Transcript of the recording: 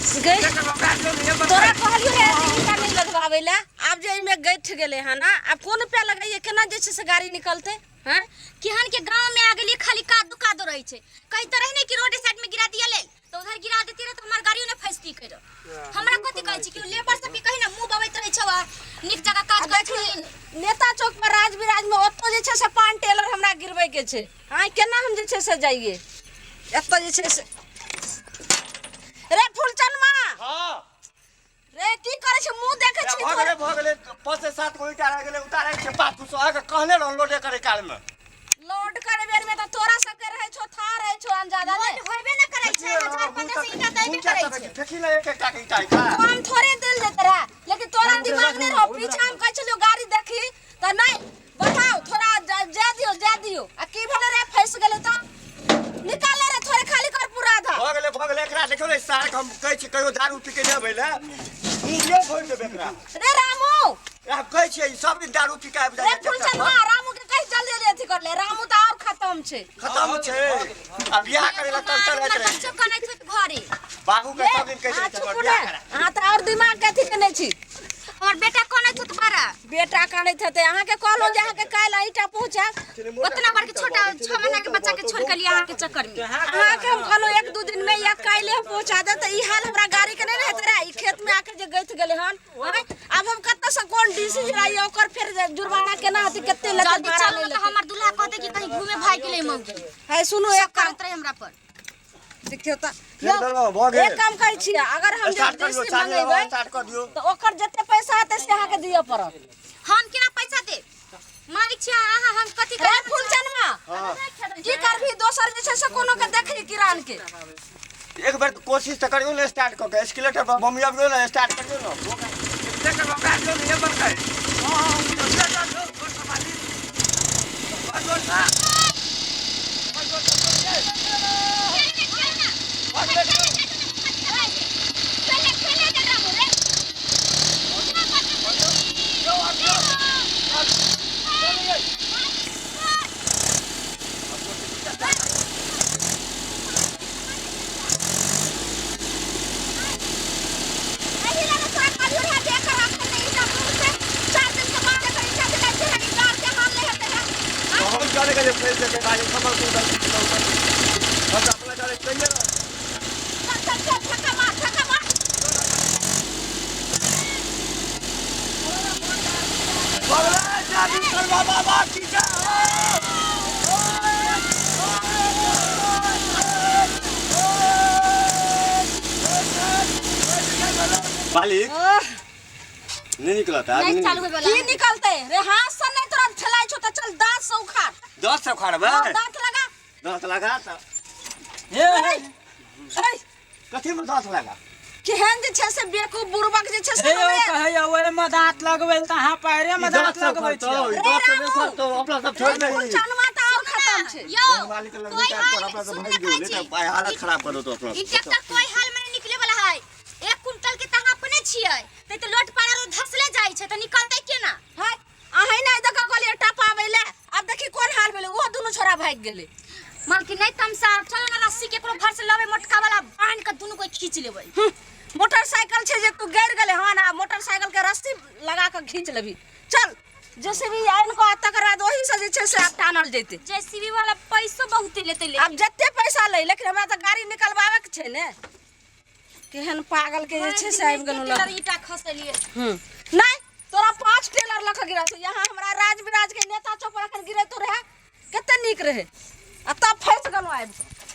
गई तोरा कहलियो रे ईटा नहीं लगवावे ला। आब जे एमे गैठ गेले हन आब कोन रुपया लगाइए केना जे छै से गाड़ी निकलते हैं? केहन के गांव में आ गेलिए, खाली कादो कादो रहे छै। कहीं तो रहे नहीं कि रोड साइड में गिरा दिया ले, तो उधर गिरा देती रहे तो हमार गाड़ियों ने फंसती कर। हमरा कथि कहै छी कि लेबर सब भी कहीं ना मुंह बबैत रहे छौ, नीक जगह काज करै छै। नेता चौक पर राज विराज में ओतो जे छै से पान टेलर हमरा गिरबै के छै। आइ केना हम जे छै से जाइए एतऽ जे छै से। रे फूलचनमा। हां। रे की करै छै मुंह देखै छी? भऽ गेलै, भऽ गेलै। 5 से 7 गो ईटा रहि गेलै, उतारै छै पाछू से। अहाँके कहने रहौं लोडे करै काल में। लोड करे बेर में त तोरा सबके रहै छौ, था रहै छौ अंजादा ने। लोड होबे न करै छै, 1000 15 सौ ईटा त अयबे करै छै। फेकी ले एक एकटा के ईटा खा। हम थोड़े देल जेत रहे, लेकिन तोरा दिमाग नहीं रहो। पीछा हम कहै छलियो गाड़ी देखी त नहीं बताओ, थोड़ा जा दियो, जा दियो। आ की भेलै रे, फंस गेलै त निकाले रे, थोड़े खाली कर पूरा आधा। भऽ गेलै, भऽ गेलै। एकरा देखियौ ने सार, हम कहै छी कहियो दारू पी के नहि अबै लए, मुँहे भरि देबै एकरा। रे रामू, आब कहै छियै ई सब दिन दारू पी के आबि रे जाइ छै। फूलचनमा, रामू के कहि जल्दी जल्दी अथी कर ले। रामू त और खत्म छै। खत्म छै आ बियाह करे ला तब चलैत रहै बच्चो कनैत होइत घरे। बाबू के सब दिन कहै अहाँ छै चुप हमर ने, बियाह करा। अहाँ त और दिमाग के अथी केने छी। हमर बेटा कनैत होत बड़ा। बेटा कानैत हेतै। अहाँके कहलहुँ जे अहाँके काल्हि अहींटा पहुँचायब। उतना बड़के छोटा 6 महीना के बच्चा के छोड़ के लिए अहाँ के चक्कर में। अहाँके हम कहलहुँ 1-2 दिन में या काल्हि हम पहुँचा देब, त ई हाल हमरा गाड़ी के नहीं रहते रहे। ई खेत में आके जे गैथ गेलै हन, आँय, आब हम कतऽ से कोन डीसी जराइए, ओकर फेर जे जुर्माना केना हेतै, कते लेतै जल्दी भाड़ा चलू नहि न तऽ लेतै। हमर दूल्हा कहतै कि कहीं घूमे भागि गेलै मौगी। है सुनू, एक काम करैत रहे हमरा पर। देखियौ तऽ फेर देलहुँ, भऽ गेल। एक काम करै छियै, अगर हम जे स्टार्ट करियौ, डीसी चार्ज मंगेबै स्टार्ट कऽ दियौ तऽ ओकर जते पैसा हेतै से अहाँके दिअ पड़त। हम केना पैसा देब? मालिक छी अहाँ, हम कथी रे करब? फूलचनमा, हाँ। की करबही? दोसर जे छै से कोनो के देखही किरान के। एक बेर कोशिश तऽ करियौ ने स्टार्ट कऽ के, एस्केलेटर पर बम अबियौ ने, स्टार्ट करियौ ने। एहि लए तोरा कहलियौ रहए जे एकर अखन नहि ईटा पहुँचतै, 4 दिन के बाद एकर ईटा देनाइ छै, ई गाड़ के हाल नहि हेतै रहए। हम जाने के लिए फैस जेतै गाड़ी खबर तू उधर हम तऽ अपना जाने कहिए रहल। चल चल चल, धक्का मार, धक्का मार। बगला जादू करवा बाबा की जय हो। मालिक नहीं निकलता नहीं आदमी। चालू होय वाला। की निकलते रे? हाथ से नहीं तोरा ठेलाई छौ त चल दांत से उखाड़। 10 से उखाड़बै? हाँ, दांत लगा। दांत लगा त। हे, हे। ऐ, कथी में दांत लगा? केहन जे छै से बेवकूफ बुड़बक जे छै से हे यौ, हमरे कहैया ओहिमे दाँत लगबै तऽ अहाँ पैरेमे दाँत लगबै छियै। रे दांत से रामू। उखाड़तौ अपना सब छोड़ रे नहीं। फूलचनमा त और खत्म छै। यौ, मालिक लग कोई निकाल हाल कर अपना में सब सुन भागि न जो, कहै नहीं छी। तऽ आइ हालत खराब कर देतौ अपना। ई ट्रैक्टर कोई हाल में नहीं निकले वाला है। 1 क्विंटल के तऽ अपने छियै, तै तऽ लोट पारा रोज धसले जाइ छै, तऽ निकलतै केना? है अहीं नहि देख कहलियै टपाबै ले, आब देखी कोन हाल भेलै, ओहो दुनू छोरा भागि गेलै। मालकिन नहीं तमसा, चलो ना रस्सी केकरो घर से लबै, मोटका वाला बांध के दुनू कोई खींच लेबै। मोटरसाइकिल छै जे तू गिर गेलै हन, आ मोटरसाइकिल के रस्सी लगा के खींच लेबही। चल जेसीबी आनि कऽ तकर बाद ओही से जे छै से आब टानल जेतै। जेसीबी वाला पैसो बहुते लेतै लेकिन। आब जते पैसा लै, लेकिन हमरा तऽ गाड़ी निकलबाबे के छै ने। केहन पागल के जे छै से आबि गेलहुँ टेलर ईटा खसेलियै। नहीं तोरा 5 टेलर लऽ कऽ गिरल छौ। यहाँ हमरा राज विराज के नेता चौक पर अखन गिरैतो रहे, कते नीक रहे, आ तब फँसि गेलहुँ आबि कऽ।